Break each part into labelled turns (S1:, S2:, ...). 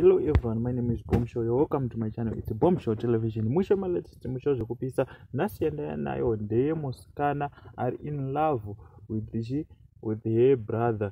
S1: Hello everyone, my name is Bomb Show. You're welcome to my channel. It's Bomb Show Television. Mushe malatest, mushe zvekupisa. Nhasi yandaya nayo ndeyemusikana ari in love with the with her brother,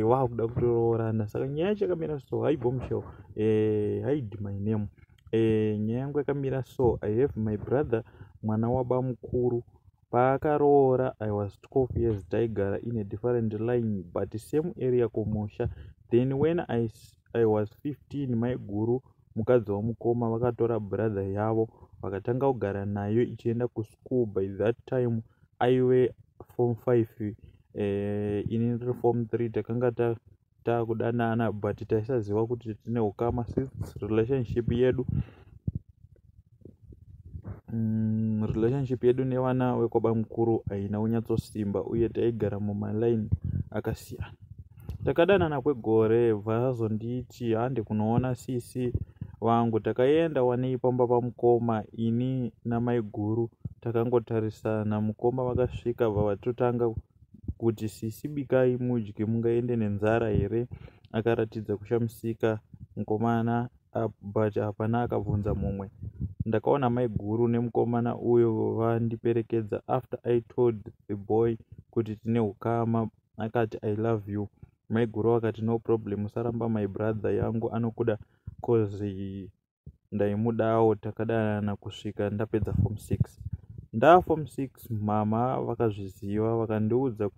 S1: wakuda kutoroorana. Saka nyaya yacho yakamira so. Hi Bomb Show, hide my name. Nyaya yangu yakamira so. I have my brother, mwana wabamukuru. Paakaroora I was 12 years. Taigara in a different line but same area kumusha. Then when I was 15, maiguru, mukadzi wamukoma, vakatora brother yavo vakatanga kugara nayo ichienda kuschool. By that time aive form 5, ini ndiri form 3. Takanga taakudanana but taisaziva kuti tine ukama, since relationship yedu nevana vekwabamukuru haina kunyatsosimba uye taigara mumalaini akasiyana. Takadanana kwegore, vazonditi hande kunoona sisi vangu. Takaenda wanei pamba pamukoma. Ini namaiguru takangotarisana. Mukoma vakasvika, vavatotanga kuti, "Sisi, bikai mudye, mungaende nenzara here?" Akaratidza kushamisika mukomana, but hapana akabvunza mumwe. Ndakaona maiguru nemukomana uyo vandiperekedza. After I told the boy kuti tine ukama, akati, "I love you." Maiguru vakati, "No problem, usaramba my brother yangu, anokuda," 'cause ndaimudawo. Takadanana kusvika ndapedza form 6. Ndaa form 6, mama vakazviziva, vakandiudza,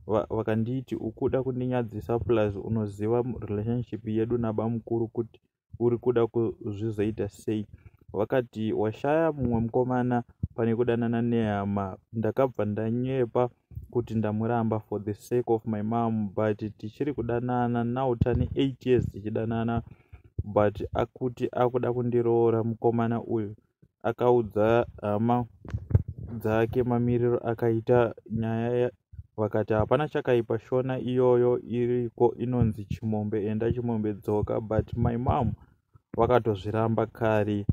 S1: vakanditi, "Ukuda kundinyadzisa, plus unoziva relationship yedu nabamukuru kuti uri kuda kuzvizoita sei." Vakati, "Washaya mumwe mukomana pane kudanana nehama?" Ndakabva ndanyepa kuti ndamuramba for the sake of my mom, but tichiri kudanana now. Tane 8 years tichidanana, but akuti akuda kundiroora. Mukomana uyu akaudza hama dzake mamiriro akaita nyaya, vakati hapana chakaipa, Shona iyoyo iriko inonzi chimombe enda chimombe dzoka. But my mom vakatozviramba kare,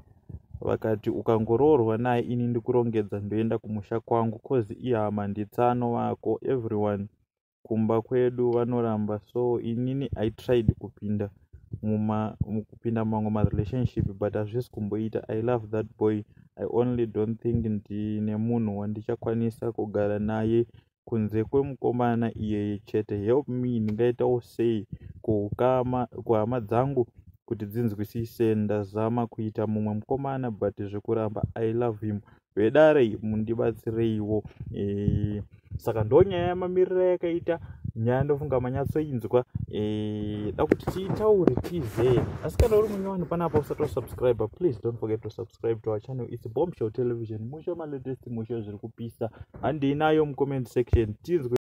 S1: vakati, "Ukangoroorwa naye, ini ndikurongedza ndoenda kumusha kwangu, 'cause ihama, nditsano vako. Everyone kumba kwedu vanoramba." So inini I tried kupinda mamwe marelationship, but hazvisi kumboita. I love that boy. I only don't think ndine munhu wandichakwanisa kugara naye kunze kwemukomana iyeye chete. Help me, ndingaitawo sei kuhama dzangu kuti dzinzwisise? Ndazama kuita mumwe mukomana, but zvekuramba. I love him. Vedare, mundibatsireiwo. Saka ndo nyaya yamamiriro yakaita nyaya. Ndofunga manyatsoinzwa. Da kuti tiitaure tizee. Asi kana uri munyowani panapa, usati wasubscribe, please don't forget to subscribe to our channel. It's Bomb Show Television. Musho malatest, musho zviri kupisa. Handinayo mucomment section, tinzwe.